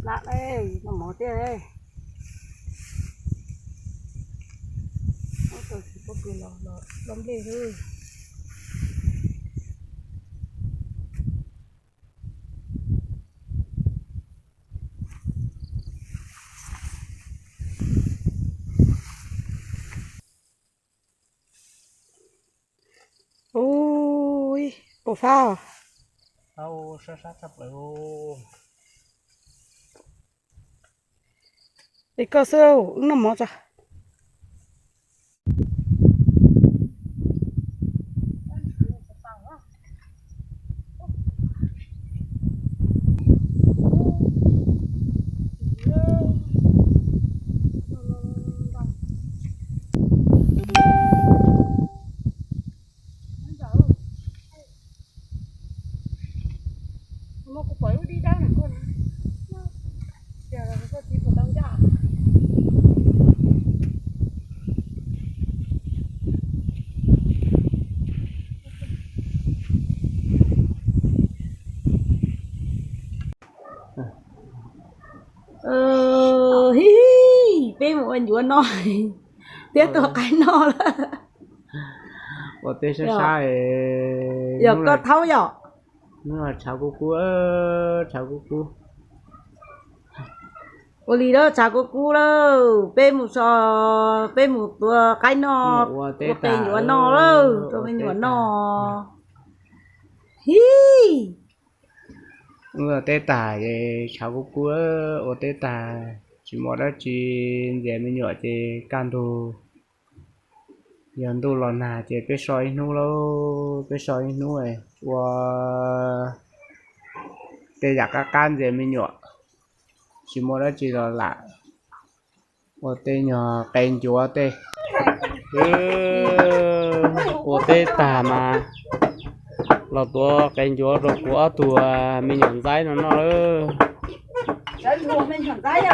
Tab, noj mov thiab. Tab tsis pub pw los los nplej xwb. Ui, puas fab? Sab sab tshaj plaws. Es koj xwb, wb noj mov tso. Hi hi, peb mus ua ncuav noj thiab tua qaib noj lawm. Ua teb sab sab. Yog koj thaub yom? Hnub no tshav kub kub, tshav kub kub. Ua li lawm, tshav kub kub lawm, peb mus so, peb mus tua qaib noj, ua qe ncuav noj lawm rau me nyuam noj. Hi. Ua teb tag es tshav kub kub, ua teb tag tsis muaj dab tsi, ntxias me nyuam ces kaj ntug. Yog ntuj los nag ces peb so ib hnub lauj, peb so ib hnub ua tej yam qab qab ntxias me nyuam, tsis muaj dab tsi los lam ua tej nyuag qe ncuav tej. Ua teb tag mas los tuav qe ncuav rau kuv ob tug me nyuam ntxaib no noj lawm.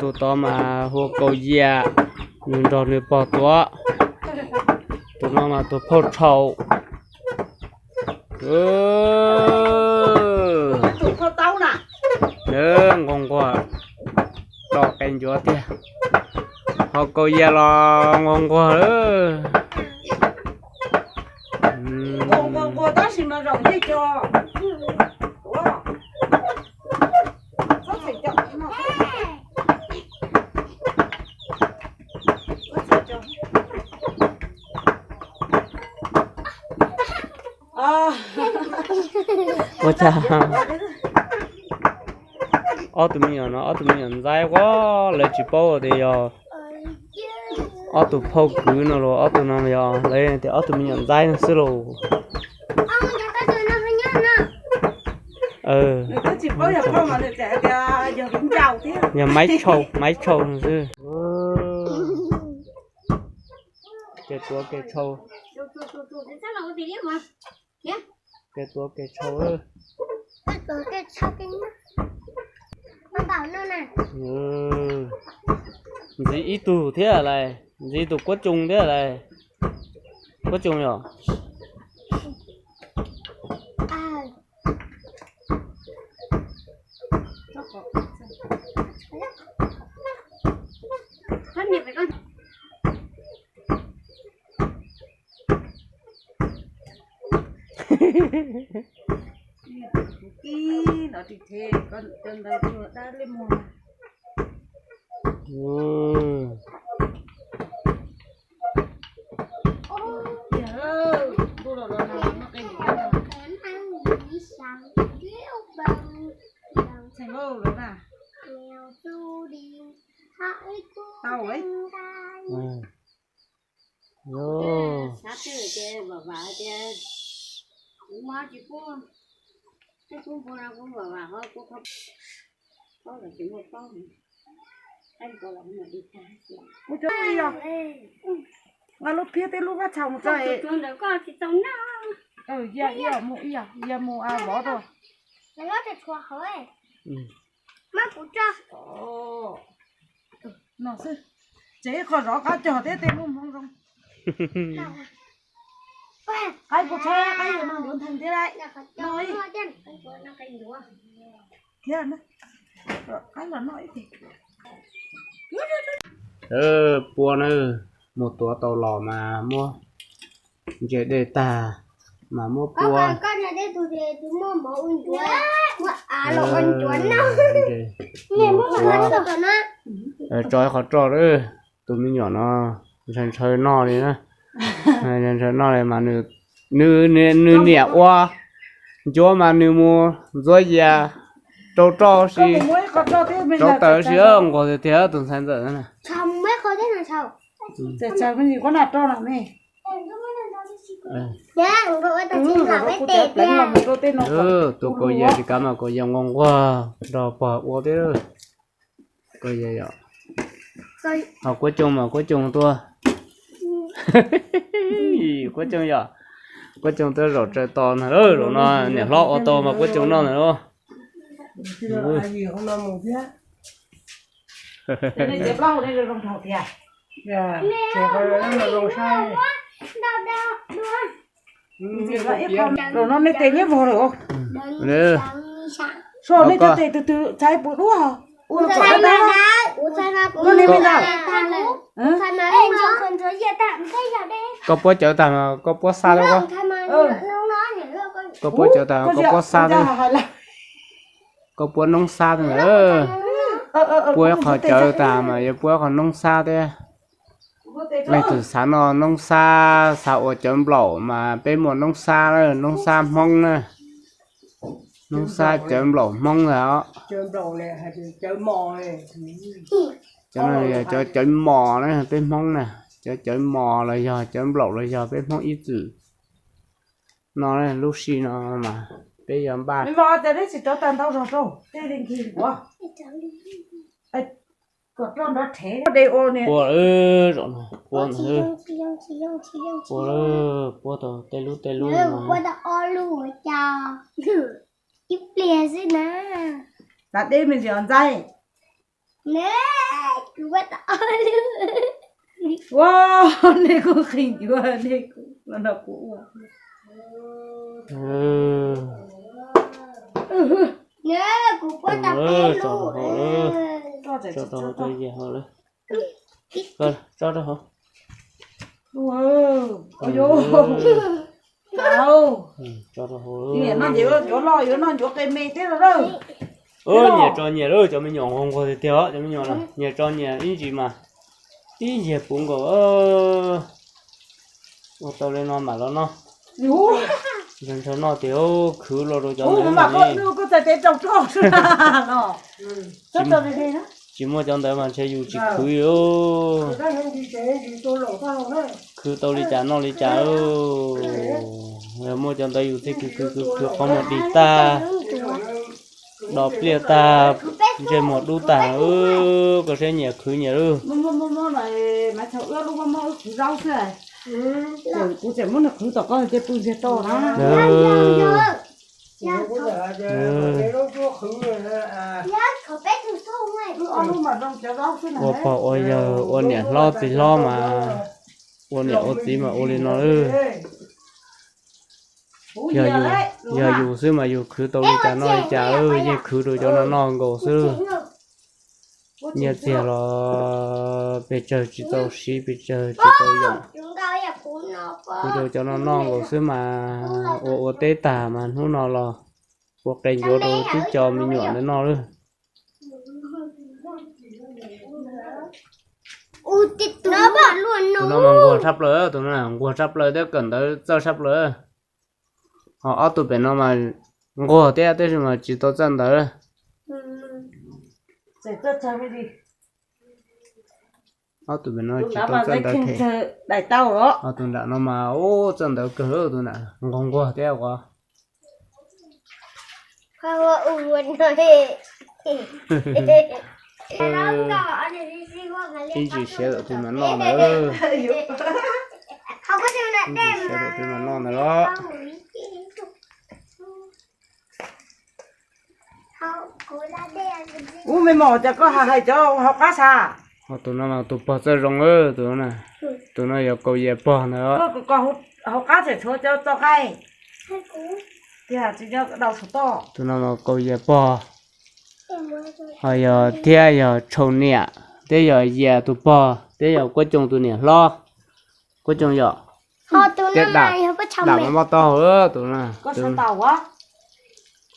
Tus tod mas hu ua Kaus Yia, nws nrog nws pog tuav. Tus no mas tus phauj Tshau. Nquag nquag rau qe ncuav tiag, ho Kaus Yia los nquag nquag lawm. Ua cas ob tug me nyuam no, ob tug me nyuam ntxaib, lawv tsis paub tias yog ob tug phauj kwv no los ob tug no yog lawv tias ob tug me nyuam ntxaib no xwb los. Yog Maiv Tshau, Maiv Tshau no xwb. Kev tuav kev tshau. Kev tuav kev tshau. Ntxiv ib tug thiab lawm, ntxiv tus kuab tsoo thiab lawm. Kuab tsoo yom. Xav twg ces vam vam tias kuv mob tsis pub, kuv pub no kuv vam vam ho kuv kuv cov ib yog, nqa lub phiab thiab lub vab tshau mus tso. Ntawm koj tsis tau noj. Yog ib yam mus ib yam, yog mus vov rau. Mas kuv tso. No xwb, tsev qhov zov qab cog thiab tej lub hmoov zoo. Qaib puas tshab, qaib yuav no yuav nthees thiab lauj. No thiab na. Pua na, mus tuav tau los mas muab ntses dej tag mas muab pua. Tso ib qho roj, tus me nyuam no ntshaw ntshaw noj li na. Ntshaw noj li mas nws, nws niam ua ncuav mas nws mus ntxuav yias rau roj si, rauv taws si, nquag tiag tiag tus ntxhais ntxawm na. Tus kaus yas tsis kav mas kaus yas nquag nquag nrog pog ua thiab. Kaus yas yom. Ho kuab cooj mas kuab cooj tuaj. Kuab cooj yom. Kuab cooj tuaj zaum tsaws tos ntag lauj. Zaum no niam hlob ua tau mas kuab cooj noj ntag lauj. Zaum no nej tes nyiab vog lawm. Soj nej cov tes tus twg txhais puas duab. Ua kom dab dab. Koj nej me ntag. Koj puab cawv tag, koj puab xa rau koj. Koj puab cawv tag, koj puab xa rau. Koj puab noob xab thiab ntag. Puab ib qho cawv tag mas yuav puab ib qho noob xab thiab. Leej twg xav noj noob xab, xav ua cawv nplaum mas peb muaj noob xab, noob xab Hmoob na. Noob xab cawv nplaum Hmoob ntag os. Cov no yog cov cawv mos na, peb Hmoob na. Cov cawv mos los yog cawv nplaum los yog peb Hmoob ib txwm no, lub sij no mas peb yuav npaj. Puab, zaum no puab ntag. Puab, puab tau tej lub tej lub no. Ib pliag xwb na. Tav deb me ntsis os ntxaij. Ua, nej kuj qhia yuav, nej kuj los nrog kuv ua. Kuv puab tau peb lub. Tso rau hauv. Nyias tso nyias lawm, cov me nyuam nquag nquag tiag tiag os, cov me nyuam no nyias tso nyias ib ntsis mas ib yias puv nkaus. Ua tau li no mam los noj. Ntshaw noj tiag, khwv los rau cov ntawd mas. Tsis muaj cov ntawd mas ntshe yus tsis khwv li. Khwv tau li cas noj li cas. Yog muaj cov ntawd yus thiaj khwv khwv khwv khwv qhov muag dig tag, do pliaj tag, ntsej muag dub tag. Koj saib nyias khwv nyias lawm. Ua pog ua yawg ua niam hlob txiv hlob mas, ua niam ua txiv mas ua li no lawm. Yog yus xwb mas yus khwv tau li cas noj li cas, yeej khwv rau cov no noj nkaus xwb. Nyiaj txiag los pes tsawg tsis tau siv, pes tsawg tsis tau yoom, khwv rau cov no noj nkaus xwb mas. Ua ua teb tag mas hnub no los ua qe ncuav rau tib co me nyuam ntawd noj lawm. Tus no mas nquag tshaj plaws, tus no nquag tshaj plaws thiab kawm ntawv txawj tshaj plaws. Ho ob tug pem no mas nquag thiab tab sis mas tsis tau txawj ntawv. Ob tug pem no tsis tau txawj ntawv them. Ho tus nram no mas ub txawj ntawv kawg, tus nram nquag nquag thiab os. Ib ntsis siav tawm twg mas noj ntawd. Ib ntsis siav tawm twg mas noj ntawd los. Ub, me mos, cas koj hais cov hauv qab xav? Tus no mas tus pog txawj zoo, tus no, tus no yog kaus yas pog ntawd. Hauv qab tseem tshuav cov txo qaib. Tus no mas kaus yas pog. Ho yog thiab yog Tshau niam, thiab yog Yias tus pog, thiab yog Kuab Coos tus niam hlob. Kuab Coos yom. Thiab dam, dam maj mob taub hau tus no.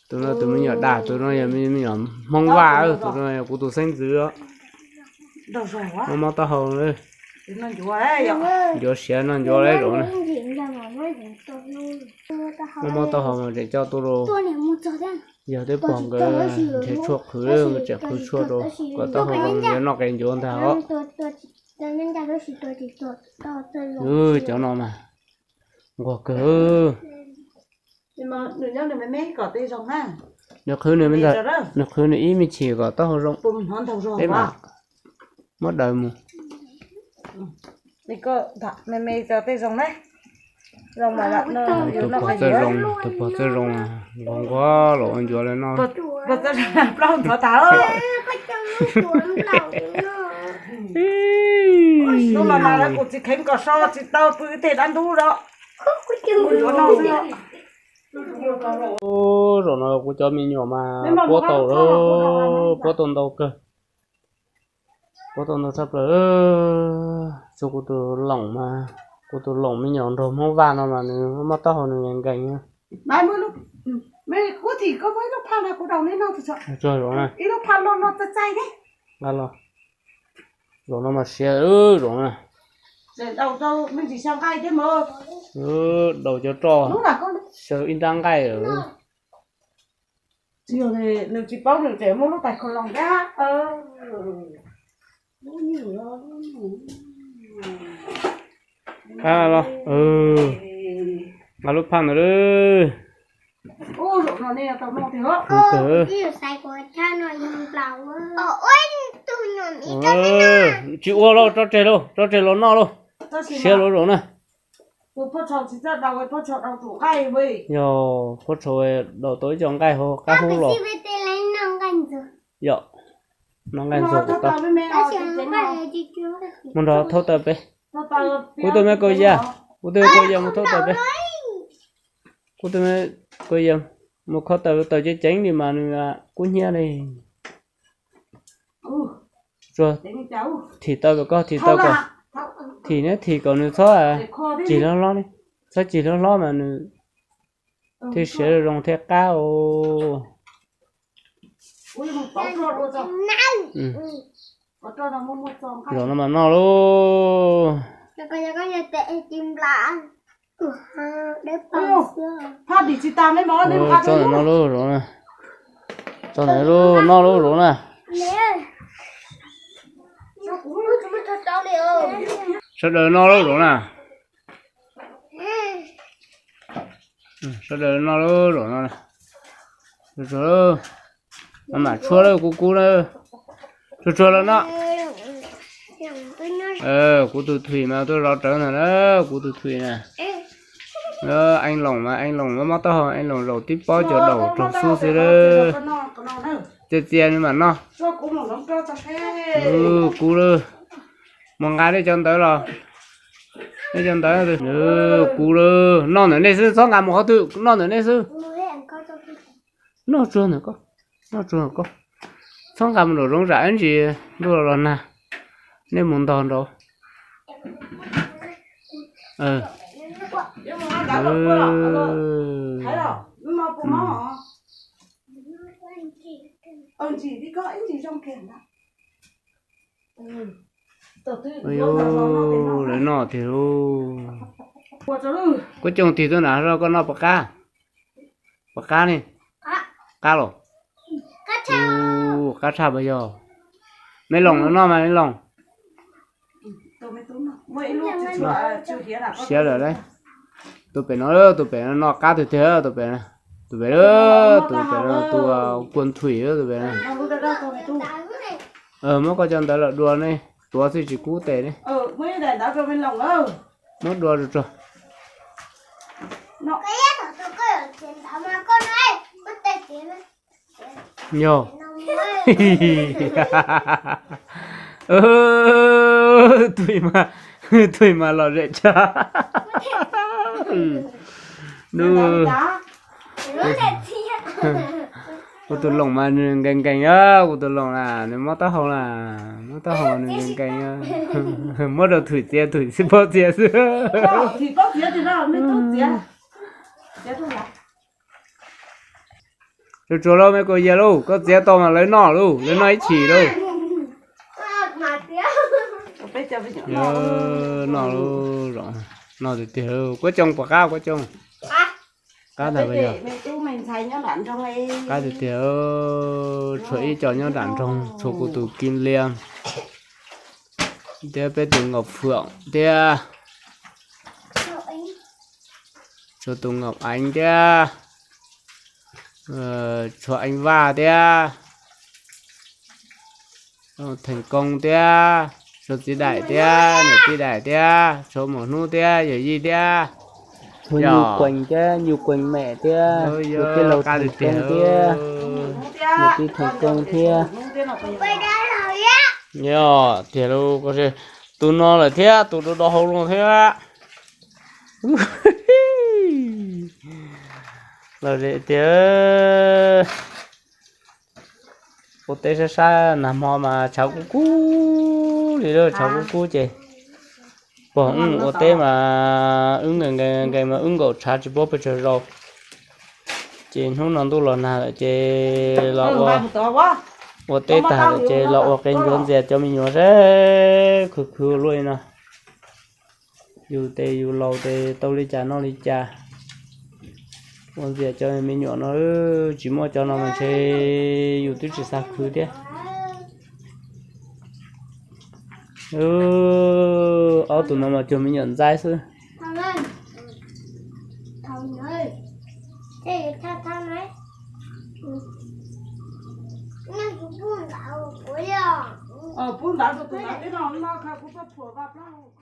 Tus no tus me nyuam dam, tus no yog me nyuam Hmoob Vaj, tus no yog kuv tus xeeb ntxwv. Maj mob taub hau. Ncuav siav no ncuav lawm zaum na. Maj mob taub hau mas tseem coj tuaj rau yog twb pog nkawd nrhiav tshuaj qhwv, nkawd tseem qhwv tshuaj rau kom taub hau zoo yuav noj qe ncuav ntag os. Cov no mas nquag kawg. Nws qhwv nws, nws qhwv nws ib me chim kom taub hau zoo. Peb mam muab daws mus. Tus pog txawj zoo, tus pog txawj zoo, nquag nquag los ua ncuav li no. Zaum no kuv cov me nyuam mas puab tau, puab tau ntau kawg. Puab tau ntau tshaj plaws. Tsuas kuv tus loom mas, kuv tus loom me nyuam nraug Hmoob Vaj no mas nws mob taub hau nws nkees nkees. Zaum no mas siav zaum na. Daus cov roj, xyaw ib nrab nqaij. Nqa lub phaj ntawd lawm. Tsis ua lauj, tso tseg lauj, tso tseg los noj lauj. Siav lauj zaum na. Yog phauj Tshau daus tau ib co nqaij hauv qab hub los. Yog, noj nqaij ntxuag kuv tau. Mus nrog thauj taws peb. Kuv tus me kaus yas, kuv tus me kaus yas mus thauj taws peb. Kuv tus me kaus yas mus kho taws, taws ceev ceev li mas nws kub hnyiab li. Tsuag, thim taw kom koj, thim taw kom, thim neb thim kom nws txhob cig hlob hlob ne, txhob cig hlob hlob mas nws thiaj siav zoo thiaj qab os. Zaum no mas noj lauj. Txhob ntawm no lauj zaum na. Txhob ntawm lauj, noj lauj zaum na. Sawv daws noj lauj zaum na. Sawv daws noj lauj zaum no. Mam tshuab lawm, kub kub lawm. Tsuag tsuag los noj. Kuv tus thwm mas tuaj zov rawv ntag na, kuv tus thwm na. Eeb Loos mas Eeb Loos mob taub hau, Eeb Loos zaum tib pob cov daus rog xub xwb lawm. Txias txias nws mam noj. Kub lawm. Mus nqa nej cov ntawd los. Nej cov ntawd, kub lawm, noj ntawm nej xwb, txhob nqa mus qhov twg, noj ntawm nej xwb. Noj tsuag ntawm koj, noj tsuag ntawm koj. Txhob nqa mus nraum zoov zam ib ntsis ntuj los los nag, nej mus ntog nraud. Lawv noj tiag lauj. Kuv coj tig tuaj nram zos koj noj puas qab? Puas qab ne? Qab los? Qab tshaj puas yog? Me Loos los noj mas Me Loos. Siav lawm lauj. Tus pem no, tus pem no noj qab tiag tiag, tus pem, tus pem, tus pem no tus kua nthuim tus pem. Muab koj cov ntawd los dua ne, tuav xwb tsis kub tes ne. Muab dua rau tsuag. Yog. Tuj mas, tuj mas lom zem tshaj. Nub. Kuv tus loom mas nws nkees nkees, kuv tus loom na nws mob taub hau na, mob taub hau nws nkees nkees, muab rau Thwm txiav, Thwm xwb paub txiav xwb. Tsuas tsuas lauj, me kaus yas lauj, koj txiav tau mas lawv noj lauj, lawv noj ib chim lauj. Noj lauj, noj tiag tiag. Kuab Coo puas qab, Kuab Coo? Qab ntag, yog qab tiag tiag. Tshuav ib co nyob nram nroog, tshuav kuv tus Kim Liam thiab peb tus Ngọc Phượng thiab, tshuav tus Ngọc Ánh thiab, tshuav Anh Vaj thiab, Thành Công thiab, tshuav txiv Daim thiab, niam tij Daim thiab, tshuav Maum Hnub thiab, yawm yij thiab, Nyu Quees thiab, Nyu Quees mem thiab, tshuav tij laug Thành Công thiab, niam tij Thành Công thiab. Yog tiag lauj, tus no lawm thiab, tus do do hau no thiab. Lom zem tiag. Ua teb sab sab nag hmo mas tshav kub kub li lauj, tshav kub kub ces pog wb ua teb mas wb nkees nkees mas wb nkaum tshav tsis paub pes tsawg zaus. Ces hnub no ntuj los nag lawm ces los ua, ua teb tag lawm ces los ua qe ncuav ntxias cov me nyuam seb khwv khwv ua luaj li no. Yus tes yus laus tes tau li cas noj li cas. Ua ntxias cov me nyuam no, tsis muaj cov no mas ntshe yus twb tsis xav khwv thiab. Ob tug no mas cuag me nyuam ntxaib xwb. Pub ntawd rau tus ntawd, peb no no kha kuv tuaj thuam vaj plaub.